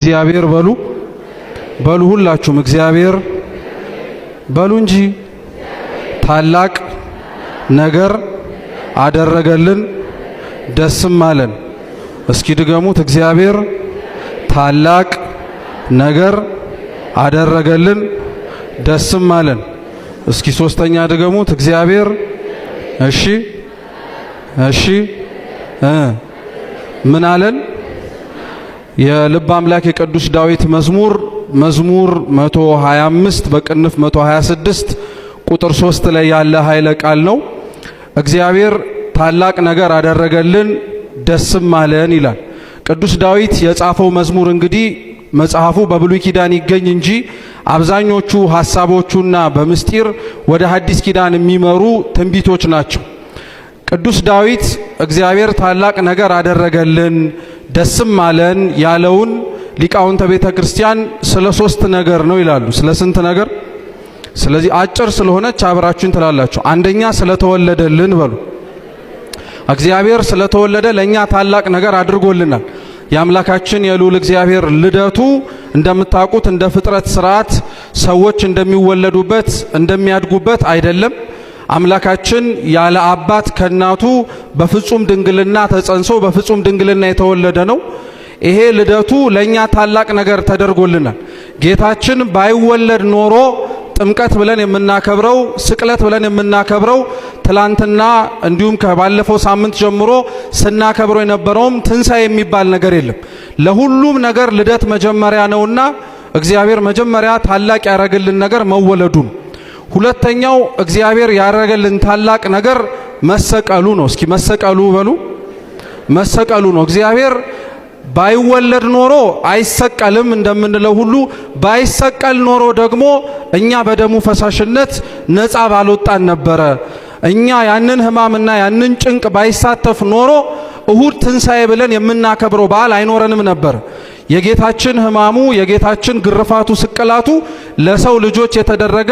እግዚአብሔር በሉ በሉ ሁላችሁም እግዚአብሔር በሉ እንጂ ታላቅ ነገር አደረገልን ደስም አለን። እስኪ ድገሙት። እግዚአብሔር ታላቅ ነገር አደረገልን ደስም አለን። እስኪ ሶስተኛ ድገሙት። እግዚአብሔር እሺ፣ እሺ ምን አለን? የልብ አምላክ የቅዱስ ዳዊት መዝሙር መዝሙር 125 በቅንፍ 126 ቁጥር 3 ላይ ያለ ኃይለ ቃል ነው። እግዚአብሔር ታላቅ ነገር አደረገልን ደስም አለን ይላል። ቅዱስ ዳዊት የጻፈው መዝሙር እንግዲህ መጽሐፉ በብሉይ ኪዳን ይገኝ እንጂ አብዛኞቹ ሐሳቦቹና በምስጢር ወደ ሐዲስ ኪዳን የሚመሩ ትንቢቶች ናቸው። ቅዱስ ዳዊት እግዚአብሔር ታላቅ ነገር አደረገልን ደስም አለን ያለውን ሊቃውንተ ቤተ ክርስቲያን ስለ ሶስት ነገር ነው ይላሉ። ስለ ስንት ነገር? ስለዚህ አጭር ስለሆነች አብራችሁን ትላላችሁ። አንደኛ ስለተወለደልን በሉ። እግዚአብሔር ስለተወለደ ለኛ ታላቅ ነገር አድርጎልናል። የአምላካችን የልዑል እግዚአብሔር ልደቱ እንደምታውቁት እንደ ፍጥረት ስርዓት ሰዎች እንደሚወለዱበት እንደሚያድጉበት አይደለም። አምላካችን ያለ አባት ከእናቱ በፍጹም ድንግልና ተጸንሶ በፍጹም ድንግልና የተወለደ ነው። ይሄ ልደቱ ለኛ ታላቅ ነገር ተደርጎልናል። ጌታችን ባይወለድ ኖሮ ጥምቀት ብለን የምናከብረው ስቅለት ብለን የምናከብረው ትላንትና እንዲሁም ከባለፈው ሳምንት ጀምሮ ስናከብረው የነበረውም ትንሣኤ የሚባል ነገር የለም። ለሁሉም ነገር ልደት መጀመሪያ ነውና እግዚአብሔር መጀመሪያ ታላቅ ያደረገልን ነገር መወለዱ ነው። ሁለተኛው እግዚአብሔር ያደረገልን ታላቅ ነገር መሰቀሉ ነው። እስኪ መሰቀሉ በሉ። መሰቀሉ ነው። እግዚአብሔር ባይወለድ ኖሮ አይሰቀልም እንደምንለው ሁሉ ባይሰቀል ኖሮ ደግሞ እኛ በደሙ ፈሳሽነት ነፃ ባልወጣን ነበረ። እኛ ያንን ሕማምና ያንን ጭንቅ ባይሳተፍ ኖሮ እሁድ ትንሣኤ ብለን የምናከብረው በዓል አይኖረንም ነበር። የጌታችን ሕማሙ የጌታችን ግርፋቱ፣ ስቅላቱ ለሰው ልጆች የተደረገ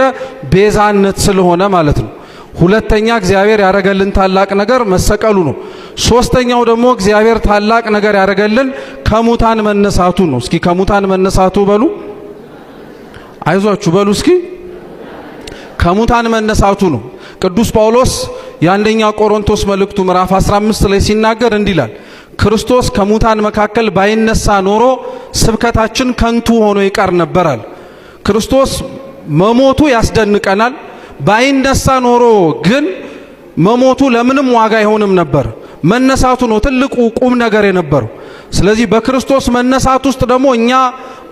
ቤዛነት ስለሆነ ማለት ነው። ሁለተኛ እግዚአብሔር ያደረገልን ታላቅ ነገር መሰቀሉ ነው። ሶስተኛው ደግሞ እግዚአብሔር ታላቅ ነገር ያደረገልን ከሙታን መነሳቱ ነው። እስኪ ከሙታን መነሳቱ በሉ፣ አይዟችሁ በሉ እስኪ ከሙታን መነሳቱ ነው። ቅዱስ ጳውሎስ የአንደኛ ቆሮንቶስ መልእክቱ ምዕራፍ 15 ላይ ሲናገር እንዲህ ይላል፣ ክርስቶስ ከሙታን መካከል ባይነሳ ኖሮ ስብከታችን ከንቱ ሆኖ ይቀር ነበራል። ክርስቶስ መሞቱ ያስደንቀናል። ባይነሳ ኖሮ ግን መሞቱ ለምንም ዋጋ አይሆንም ነበር። መነሳቱ ነው ትልቁ ቁም ነገር የነበረው። ስለዚህ በክርስቶስ መነሳት ውስጥ ደግሞ እኛ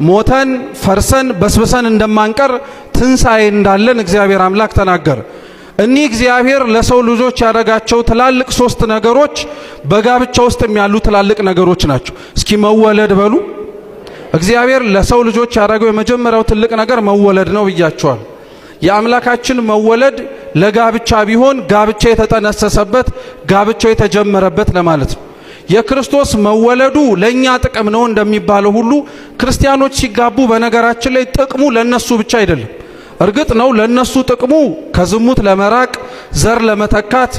ሞተን ፈርሰን በስብሰን እንደማንቀር ትንሣኤ እንዳለን እግዚአብሔር አምላክ ተናገረ። እኒህ እግዚአብሔር ለሰው ልጆች ያደረጋቸው ትላልቅ ሶስት ነገሮች በጋብቻ ውስጥም ያሉ ትላልቅ ነገሮች ናቸው። እስኪ መወለድ በሉ። እግዚአብሔር ለሰው ልጆች ያደረገው የመጀመሪያው ትልቅ ነገር መወለድ ነው ብያቸዋል። የአምላካችን መወለድ ለጋብቻ ቢሆን ጋብቻ የተጠነሰሰበት ጋብቻው የተጀመረበት ለማለት ነው። የክርስቶስ መወለዱ ለኛ ጥቅም ነው እንደሚባለው ሁሉ ክርስቲያኖች ሲጋቡ በነገራችን ላይ ጥቅሙ ለነሱ ብቻ አይደለም። እርግጥ ነው ለነሱ ጥቅሙ ከዝሙት ለመራቅ ዘር ለመተካት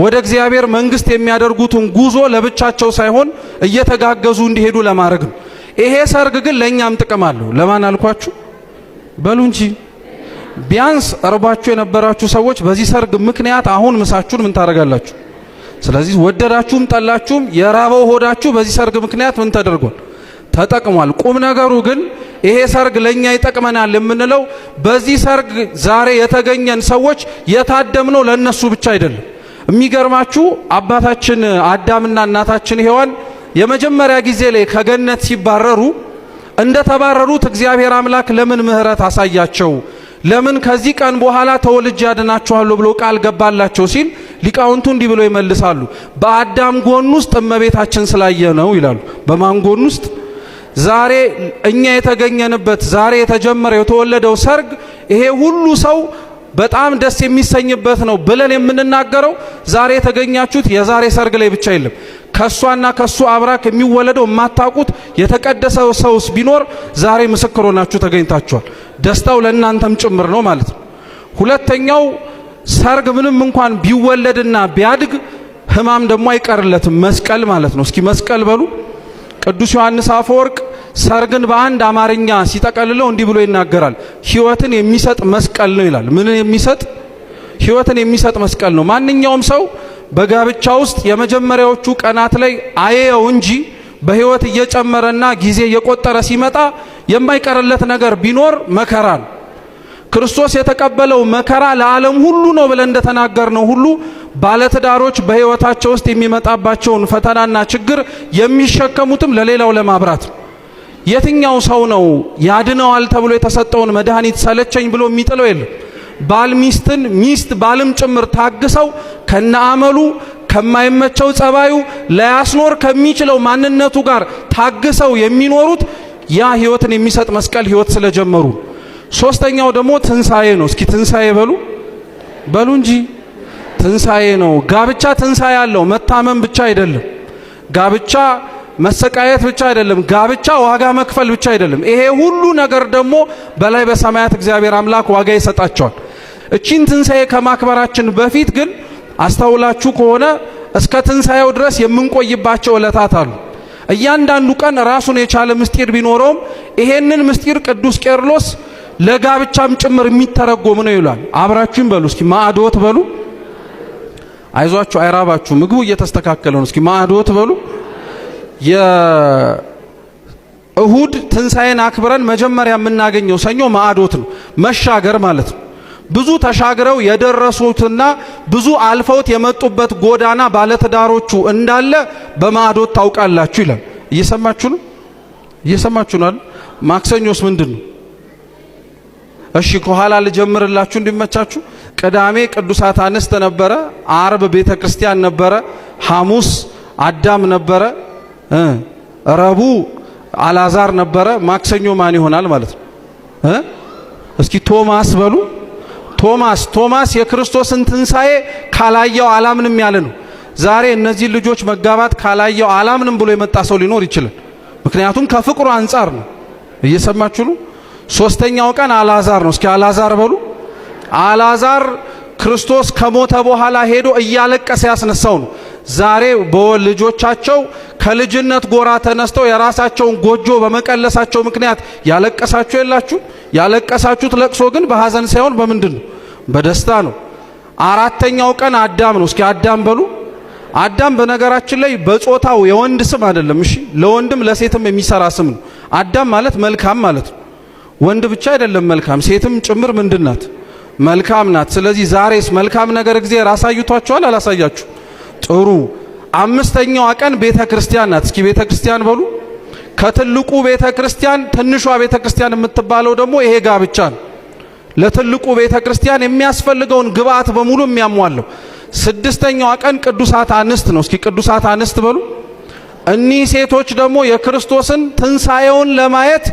ወደ እግዚአብሔር መንግስት የሚያደርጉትን ጉዞ ለብቻቸው ሳይሆን እየተጋገዙ እንዲሄዱ ለማድረግ ነው። ይሄ ሰርግ ግን ለኛም ጥቅም አለው። ለማን አልኳችሁ? በሉ እንጂ ቢያንስ እርባችሁ የነበራችሁ ሰዎች በዚህ ሰርግ ምክንያት አሁን ምሳችሁን ምን ታደርጋላችሁ? ስለዚህ ወደዳችሁም ጠላችሁም የራበው ሆዳችሁ በዚህ ሰርግ ምክንያት ምን ተደርጓል? ተጠቅሟል። ቁም ነገሩ ግን ይሄ ሰርግ ለኛ ይጠቅመናል የምንለው በዚህ ሰርግ ዛሬ የተገኘን ሰዎች የታደምነው ለነሱ ብቻ አይደለም። የሚገርማችሁ አባታችን አዳምና እናታችን ሔዋን የመጀመሪያ ጊዜ ላይ ከገነት ሲባረሩ እንደተባረሩት እግዚአብሔር አምላክ ለምን ምሕረት አሳያቸው? ለምን ከዚህ ቀን በኋላ ተወልጄ አድናችኋለሁ ብሎ ቃል ገባላቸው ሲል ሊቃውንቱ እንዲህ ብለው ይመልሳሉ። በአዳም ጎን ውስጥ እመቤታችን ስላየ ነው ይላሉ። በማን ጎን ውስጥ? ዛሬ እኛ የተገኘንበት ዛሬ የተጀመረው የተወለደው ሰርግ ይሄ ሁሉ ሰው በጣም ደስ የሚሰኝበት ነው ብለን የምንናገረው ዛሬ የተገኛችሁት የዛሬ ሰርግ ላይ ብቻ የለም። ከሷና ከሱ አብራክ የሚወለደው የማታውቁት የተቀደሰው ሰውስ ቢኖር ዛሬ ምስክር ሆናችሁ ተገኝታችኋል። ደስታው ለእናንተም ጭምር ነው ማለት ነው። ሁለተኛው ሰርግ ምንም እንኳን ቢወለድና ቢያድግ ሕማም ደግሞ አይቀርለትም፣ መስቀል ማለት ነው። እስኪ መስቀል በሉ። ቅዱስ ዮሐንስ አፈወርቅ ሰርግን በአንድ አማርኛ ሲጠቀልለው እንዲህ ብሎ ይናገራል። ሕይወትን የሚሰጥ መስቀል ነው ይላል። ምን የሚሰጥ? ሕይወትን የሚሰጥ መስቀል ነው። ማንኛውም ሰው በጋብቻ ውስጥ የመጀመሪያዎቹ ቀናት ላይ አየው እንጂ በሕይወት እየጨመረና ጊዜ እየቆጠረ ሲመጣ የማይቀርለት ነገር ቢኖር መከራ ነው። ክርስቶስ የተቀበለው መከራ ለዓለም ሁሉ ነው ብለን እንደተናገርነው ሁሉ ባለትዳሮች በሕይወታቸው ውስጥ የሚመጣባቸውን ፈተናና ችግር የሚሸከሙትም ለሌላው ለማብራት ነው። የትኛው ሰው ነው ያድነዋል ተብሎ የተሰጠውን መድኃኒት ሰለቸኝ ብሎ የሚጥለው? የለም። ባል ሚስትን፣ ሚስት ባልም ጭምር ታግሰው ከነአመሉ ከማይመቸው ጸባዩ ላያስኖር ከሚችለው ማንነቱ ጋር ታግሰው የሚኖሩት ያ ሕይወትን የሚሰጥ መስቀል ሕይወት ስለጀመሩ። ሶስተኛው ደግሞ ትንሣኤ ነው። እስኪ ትንሣኤ በሉ በሉ እንጂ ትንሣኤ ነው። ጋብቻ ትንሣኤ አለው። መታመም ብቻ አይደለም። ጋብቻ መሰቃየት ብቻ አይደለም። ጋብቻ ዋጋ መክፈል ብቻ አይደለም። ይሄ ሁሉ ነገር ደግሞ በላይ በሰማያት እግዚአብሔር አምላክ ዋጋ ይሰጣቸዋል። እቺን ትንሣኤ ከማክበራችን በፊት ግን አስተውላችሁ ከሆነ እስከ ትንሣኤው ድረስ የምንቆይባቸው ዕለታት አሉ። እያንዳንዱ ቀን ራሱን የቻለ ምስጢር ቢኖረውም ይሄንን ምስጢር ቅዱስ ቄርሎስ ለጋብቻም ጭምር የሚተረጎም ነው ይሏል። አብራችሁም በሉ እስኪ ማዕዶት በሉ። አይዟችሁ አይራባችሁ፣ ምግቡ እየተስተካከለ ነው። እስኪ ማዕዶት በሉ። የእሁድ ትንሣኤን አክብረን መጀመሪያ የምናገኘው ሰኞ ማዕዶት ነው፣ መሻገር ማለት ነው። ብዙ ተሻግረው የደረሱትና ብዙ አልፈውት የመጡበት ጎዳና ባለትዳሮቹ እንዳለ በማዕዶት ታውቃላችሁ ይላል። እየሰማችሁ ነው? እየሰማችሁ ነው አይደል? ማክሰኞስ ምንድን ነው? እሺ ከኋላ ልጀምርላችሁ እንዲመቻችሁ። ቅዳሜ ቅዱሳት አንስት ነበረ፣ አርብ ቤተ ክርስቲያን ነበረ፣ ሐሙስ አዳም ነበረ፣ ረቡ አላዛር ነበረ። ማክሰኞ ማን ይሆናል ማለት ነው? እስኪ ቶማስ በሉ። ቶማስ ቶማስ የክርስቶስን ትንሣኤ ካላየው አላምንም ያለ ነው። ዛሬ እነዚህ ልጆች መጋባት ካላየው አላምንም ብሎ የመጣ ሰው ሊኖር ይችላል። ምክንያቱም ከፍቅሩ አንጻር ነው። እየሰማችሁ ነው። ሶስተኛው ቀን አላዛር ነው። እስኪ አላዛር በሉ። አላዛር ክርስቶስ ከሞተ በኋላ ሄዶ እያለቀሰ ያስነሳው ነው። ዛሬ በልጆቻቸው ከልጅነት ጎራ ተነስተው የራሳቸውን ጎጆ በመቀለሳቸው ምክንያት ያለቀሳችሁ የላችሁ? ያለቀሳችሁት ለቅሶ ግን በሐዘን ሳይሆን በምንድን ነው? በደስታ ነው። አራተኛው ቀን አዳም ነው። እስኪ አዳም በሉ። አዳም በነገራችን ላይ በጾታው የወንድ ስም አይደለም። እሺ፣ ለወንድም ለሴትም የሚሰራ ስም ነው። አዳም ማለት መልካም ማለት ነው። ወንድ ብቻ አይደለም መልካም፣ ሴትም ጭምር ምንድን ናት? መልካም ናት። ስለዚህ ዛሬስ መልካም ነገር እግዚአብሔር አሳይቷችኋል? አላሳያችሁ? ጥሩ። አምስተኛዋ ቀን ቤተ ክርስቲያን ናት። እስኪ ቤተ ክርስቲያን በሉ። ከትልቁ ቤተ ክርስቲያን ትንሿ ቤተ ክርስቲያን የምትባለው ደግሞ ይሄ ጋብቻ ነው። ለትልቁ ቤተ ክርስቲያን የሚያስፈልገውን ግብአት በሙሉ የሚያሟለው። ስድስተኛዋ ቀን ቅዱሳት አንስት ነው። እስኪ ቅዱሳት አንስት በሉ። እኒህ ሴቶች ደግሞ የክርስቶስን ትንሣኤውን ለማየት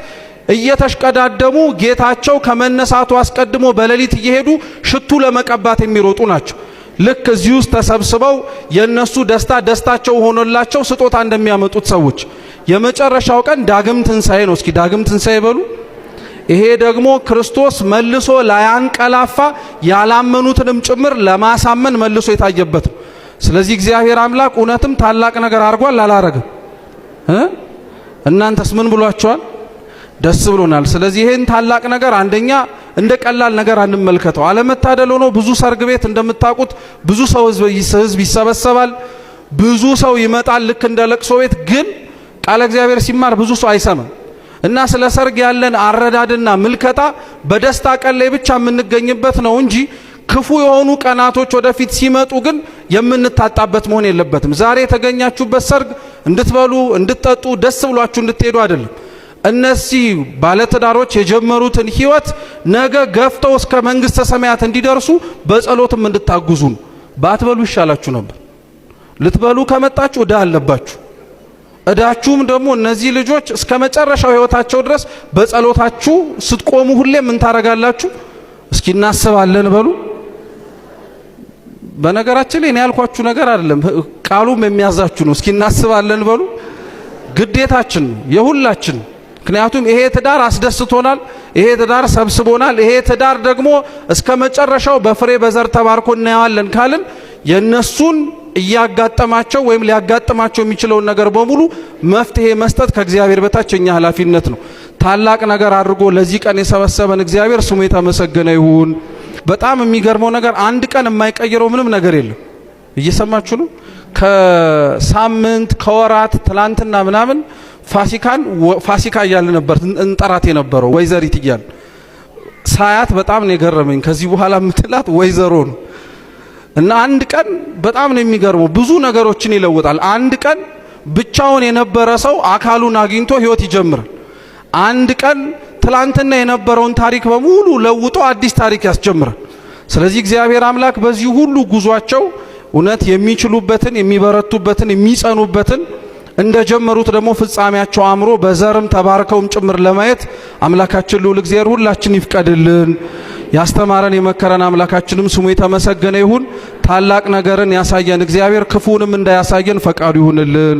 እየተሽቀዳደሙ ጌታቸው ከመነሳቱ አስቀድሞ በሌሊት እየሄዱ ሽቱ ለመቀባት የሚሮጡ ናቸው። ልክ እዚህ ውስጥ ተሰብስበው የነሱ ደስታ ደስታቸው ሆኖላቸው ስጦታ እንደሚያመጡት ሰዎች። የመጨረሻው ቀን ዳግም ትንሣኤ ነው። እስኪ ዳግም ትንሣኤ በሉ። ይሄ ደግሞ ክርስቶስ መልሶ ላያንቀላፋ ያላመኑትንም ጭምር ለማሳመን መልሶ የታየበት ነው። ስለዚህ እግዚአብሔር አምላክ እውነትም ታላቅ ነገር አድርጓል። አላረግም? እናንተስ ምን ብሏቸዋል? ደስ ብሎናል። ስለዚህ ይሄን ታላቅ ነገር አንደኛ እንደ ቀላል ነገር አንመልከተው። አለመታደል ሆኖ ብዙ ሰርግ ቤት እንደምታውቁት ብዙ ሰው ህዝብ ይሰበሰባል፣ ብዙ ሰው ይመጣል፣ ልክ እንደ ለቅሶ ቤት። ግን ቃለ እግዚአብሔር ሲማር ብዙ ሰው አይሰማም እና ስለ ሰርግ ያለን አረዳድና ምልከታ በደስታ ቀን ላይ ብቻ የምንገኝበት ነው እንጂ ክፉ የሆኑ ቀናቶች ወደፊት ሲመጡ ግን የምንታጣበት መሆን የለበትም። ዛሬ የተገኛችሁበት ሰርግ እንድትበሉ፣ እንድትጠጡ፣ ደስ ብሏችሁ እንድትሄዱ አይደለም። እነዚህ ባለትዳሮች የጀመሩትን ህይወት ነገ ገፍተው እስከ መንግስተ ሰማያት እንዲደርሱ በጸሎትም እንድታግዙ ነው። ባትበሉ ይሻላችሁ ነበር። ልትበሉ ከመጣችሁ እዳ አለባችሁ። እዳችሁም ደግሞ እነዚህ ልጆች እስከ መጨረሻው ህይወታቸው ድረስ በጸሎታችሁ ስትቆሙ ሁሌ ምን ታረጋላችሁ? እስኪ እናስባለን በሉ። በነገራችን ላይ እኔ ያልኳችሁ ነገር አይደለም፣ ቃሉም የሚያዛችሁ ነው። እስኪ እናስባለን በሉ። ግዴታችን ነው የሁላችን። ምክንያቱም ይሄ ትዳር አስደስቶናል፣ ይሄ ትዳር ሰብስቦናል፣ ይሄ ትዳር ደግሞ እስከ መጨረሻው በፍሬ በዘር ተባርኮ እናየዋለን ካልን የነሱን እያጋጠማቸው ወይም ሊያጋጥማቸው የሚችለውን ነገር በሙሉ መፍትሄ መስጠት ከእግዚአብሔር በታች የኛ ኃላፊነት ነው። ታላቅ ነገር አድርጎ ለዚህ ቀን የሰበሰበን እግዚአብሔር ስሙ የተመሰገነ ይሁን። በጣም የሚገርመው ነገር አንድ ቀን የማይቀይረው ምንም ነገር የለም። እየሰማችሁ ነው። ከሳምንት ከወራት ትላንትና ምናምን ፋሲካን ፋሲካ እያለ ነበር እንጠራት የነበረው ወይዘሪት እያለ ሳያት በጣም ነው የገረመኝ። ከዚህ በኋላ የምትላት ወይዘሮ ነው። እና አንድ ቀን በጣም ነው የሚገርመው፣ ብዙ ነገሮችን ይለውጣል። አንድ ቀን ብቻውን የነበረ ሰው አካሉን አግኝቶ ህይወት ይጀምራል። አንድ ቀን ትላንትና የነበረውን ታሪክ በሙሉ ለውጦ አዲስ ታሪክ ያስጀምራል። ስለዚህ እግዚአብሔር አምላክ በዚህ ሁሉ ጉዟቸው እውነት የሚችሉበትን የሚበረቱበትን የሚጸኑበትን እንደጀመሩት ደግሞ ፍጻሜያቸው አምሮ በዘርም ተባርከውም ጭምር ለማየት አምላካችን ልዑል እግዚአብሔር ሁላችን ይፍቀድልን። ያስተማረን የመከረን አምላካችንም ስሙ የተመሰገነ ይሁን። ታላቅ ነገርን ያሳየን እግዚአብሔር ክፉንም እንዳያሳየን ፈቃዱ ይሁንልን።